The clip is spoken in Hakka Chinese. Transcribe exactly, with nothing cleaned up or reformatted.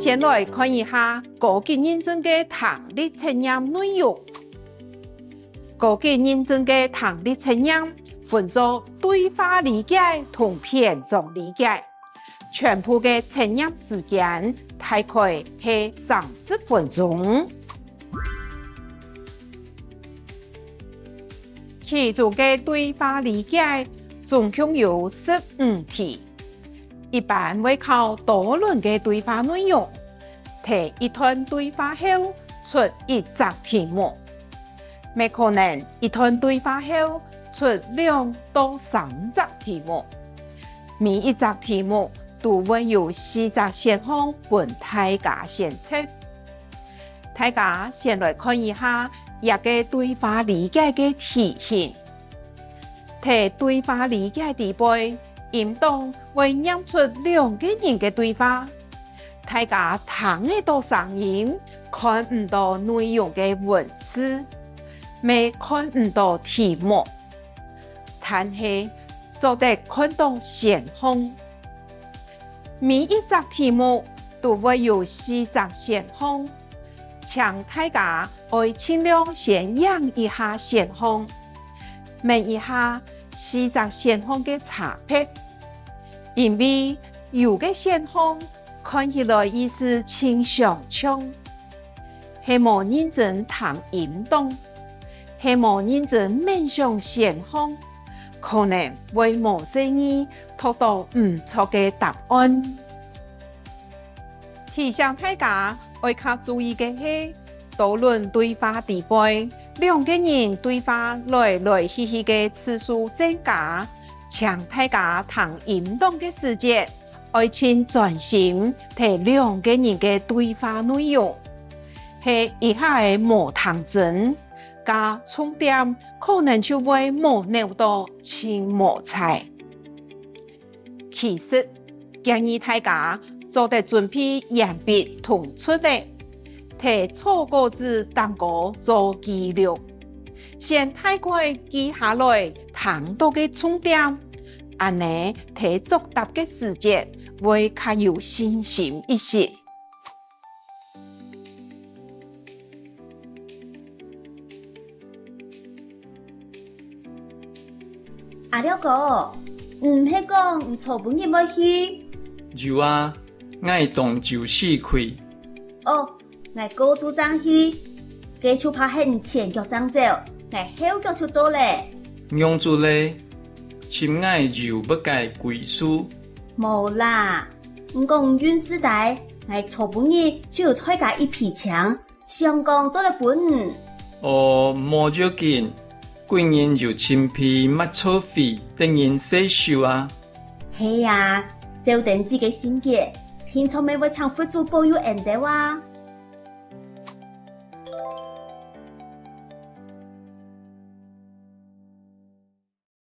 先來看一下高級認證个聽力測驗內容。高級認證个聽力測驗分做對話理解同篇章理解，全部个測驗時間大概係三十分鐘。其中个對話理解總共有十五題， 一般會考多輪个對話內容，在一段對話後出一隻題目，乜可能一段對話後出兩到三隻題目。每一隻題目都會有四隻選項分大家選擇。大家先來看一下這个對話理解个題型。 在對話理解裡背，音檔會唸出兩個人个對話。大家聽得著聲音，看毋著內容个文字，乜看毋著題目，但係做得看著選項。每一隻題目都會有四隻選項， 請大家愛盡量先影一下選項，問一下四隻選項个差別。因為有个選項看起來意思盡相像，係無認真聽音檔，係無認真愐想選項，可能會無細義讀著毋著个答案。 提醒大家愛較注意个係，多輪對話裡背，兩個人對話來來去去个次數增加，請大家聽音檔个時節，愛盡專心聽兩個人个對話內容。係一下仔無聽真，該重點可能就會無扭著，盡無彩。 其實，建議大家做得準備鉛筆同捽仔，在草稿紙頂高做記錄，先大概記下來聽著个重點，恁仔在作答个時節會較有信心一息。 阿廖哥，你毋係講你昨晡日無去？有啊，𠊎當晝時去。哦，𠊎過晝正去，該就怕係你前腳正走，𠊎後腳就到咧。仰子咧？尋𠊎有麼个歸事？無啦，你講你運勢大，𠊎昨晡日就有帶加一皮青， 想講做得分你。哦，無要緊，貴人有清皮抹茶水得人洗手啊。係啊，照登記个性格，定著乜會請佛祖保佑𠊎兜啊。